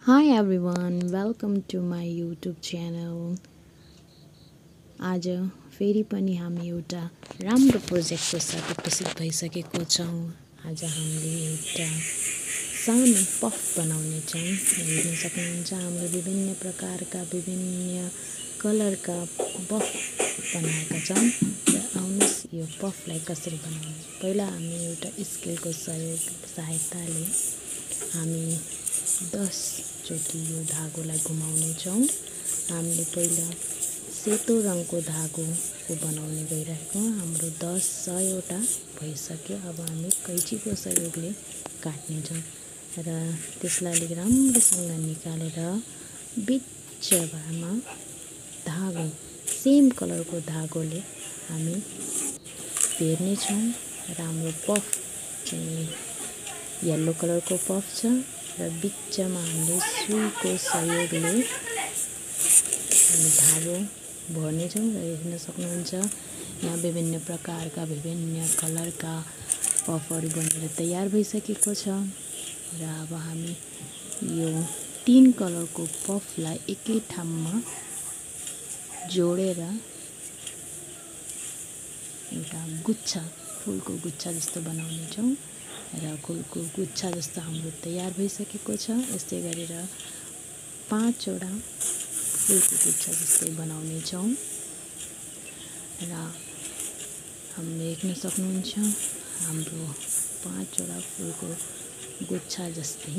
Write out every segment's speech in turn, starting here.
Hi everyone, welcome to my YouTube channel. आज फेरि पनि हामी एउटा राम्रो प्रोजेक्टको साथ उपस्थित भइसकेको छौँ। आज हामीले एउटा सानो पफ बनाउने छौँ। हेर्न सक्नुहुन्छ हामीले विभिन्न प्रकारका विभिन्न कलरका पफ बनाएका छौँ। र आउनुहोस् यो पफलाई कसरी बनाउने। पहिला हामी एउटा स्केलको सहायताले हामी 10 चोटि यो धागोलाई घुमाउने छौँ। हामीले पहिला सेतो रङको धागोको बनाउने गइरहेको हाम्रो 10 वटा भइसक्यो। अब हामी कैँचीको सहयोगले काट्ने छौँ र त्यसलाई अलिक राम्रोसँग निकालेर बिचमा धागो सेम कलरको धागोले हामी फेर्ने छौँ र हाम्रो पफ चाहिँ येलो कलरको पफ छ र बिचमा हामीले सुईको सहयोगले हामी धागो भर्ने छौँ र हेर्न सक्नुहुन्छ यहाँ विभिन्न प्रकारका विभिन्न कलरका पफहरू बनेर तयार भइसकेको छ। र अब हामी यो 3 कलरको पफलाई एकै ठाउँमा जोडेर एउटा गुच्छा फुलको गुच्छा जस्तो बनाउने छौँ र फुलको गुच्छा जस्तो हाम्रो तयार भइसकेको छ। यस्तै गरेर 5 वटा फुलको गुच्छा जस्तै बनाउने छौँ र हामीले देख्न सक्नुहुन्छ हाम्रो 5 वटा फुलको गुच्छा जस्तै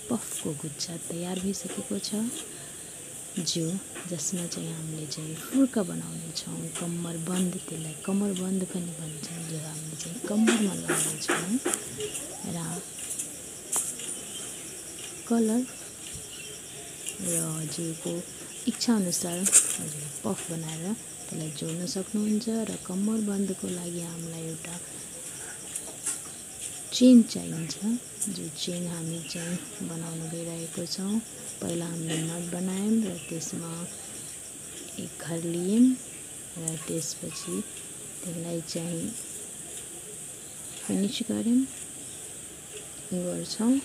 पफको गुच्छा तयार भइसकेको छ। जसमा चाहिँ हामीले चाहिँ फुर्का बनाउने छौँ। कम्मर बन्द, त्यसलाई कम्मर बन्द पनि भन्छ, जो हामीले चाहिँ कम्मरमा लगाउने छौँ र कलर र हजुरको इच्छा अनुसार हजुरले पफ बनाएर त्यसलाई जोड्न सक्नुहुन्छ। र कम्मर बन्दको लागि हामीलाई एउटा चेन चाहिन्छ, जो चेन हामी चाहिँ बनाउन गइरहेको छौँ। पहिला हामीले नट बनायौँ र त्यसमा एक घर लियौँ र त्यसपछि त्यसलाई चाहिँ फिनिस गर्छौँ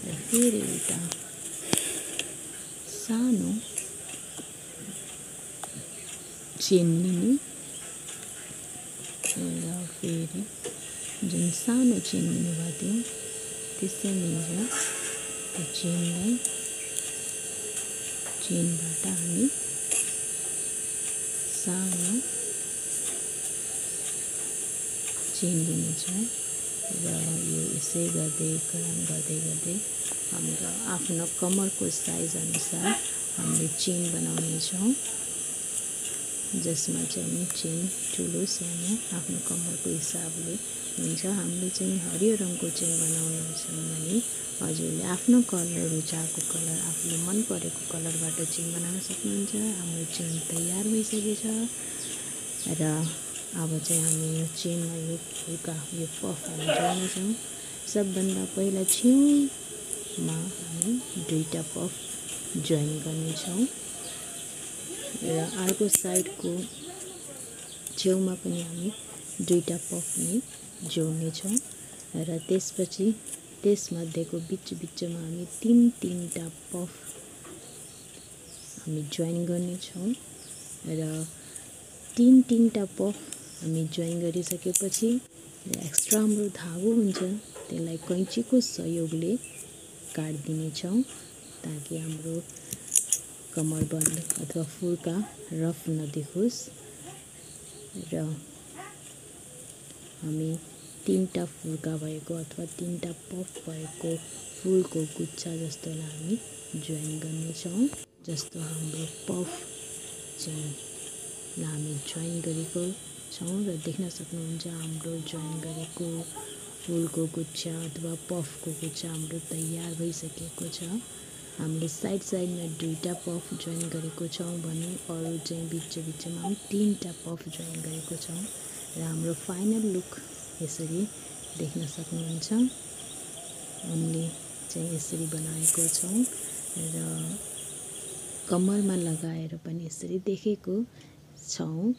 र फेरि एउटा सानो चेन लिने र फेरि जुन सानो चेन लिनुभएको थियो त्यसैनिर त्यो चेनबाट हामी सानो चेन लिनेछौँ र यो यसै गर्दै हाम्रो आफ्नो कमरको साइज अनुसार हामीले चेन बनाउनेछौँ, जसमा चाहिँ चेन ठुलो सानो आफ्नो कमरको हिसाबले हुन्छ। हामीले चाहिँ हरियो रङको चेन बनाउनुहुन्छ भने हजुरले आफ्नो कलर रुचाएको कलर आफूले मन परेको कलरबाट चेन बनाउन सक्नुहुन्छ। हाम्रो चेन तयार भइसकेको छ र अब चाहिँ हामी यो चेनमा यो फुलका यो पफहरू जोड्नेछौँ। सबभन्दा पहिला छेउमा हामी 2टा पफ जोइन गर्नेछौँ र अर्को साइडको छेउमा पनि हामी 2टा पफ नै जोड्नेछौँ र त्यसपछि त्यसमध्येको बिचमा हामी 3-3टा पफ हामी जोइन गर्नेछौँ र 3-3टा पफ हामी जोइन गरिसकेपछि एक्स्ट्रा हाम्रो धागो हुन्छ त्यसलाई कैँचीको सहयोगले काटिदिनेछौँ, ताकि हाम्रो कमरबन्द अथवा फुर्का रफ नदेखोस्। र हामी 3टा फुर्का भएको अथवा 3टा पफ भएको फुलको गुच्छा जस्तोलाई हामी जोइन गर्नेछौँ। जस्तो हाम्रो पफ चाहिँ हामी जोइन गरेको छौँ र देख्न सक्नुहुन्छ हाम्रो जोइन गरेको फुलको गुच्छा अथवा पफको गुच्छा हाम्रो तयार भइसकेको छ। हामीले साइडमा 2टा पफ जोइन गरेको छौँ भने अरू चाहिँ बिचमा हामी 3टा पफ जोइन गरेको छौँ र हाम्रो फाइनल लुक यसरी देख्न सक्नुहुन्छ। हामीले चाहिँ यसरी बनाएको छौँ र कम्मरमा लगाएर पनि यसरी देखेको छौँ।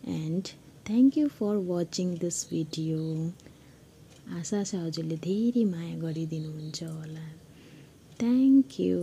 And thank you for watching this video. आशा छ हजुरले धेरै माया गरिदिनुहुन्छ होला। Thank you.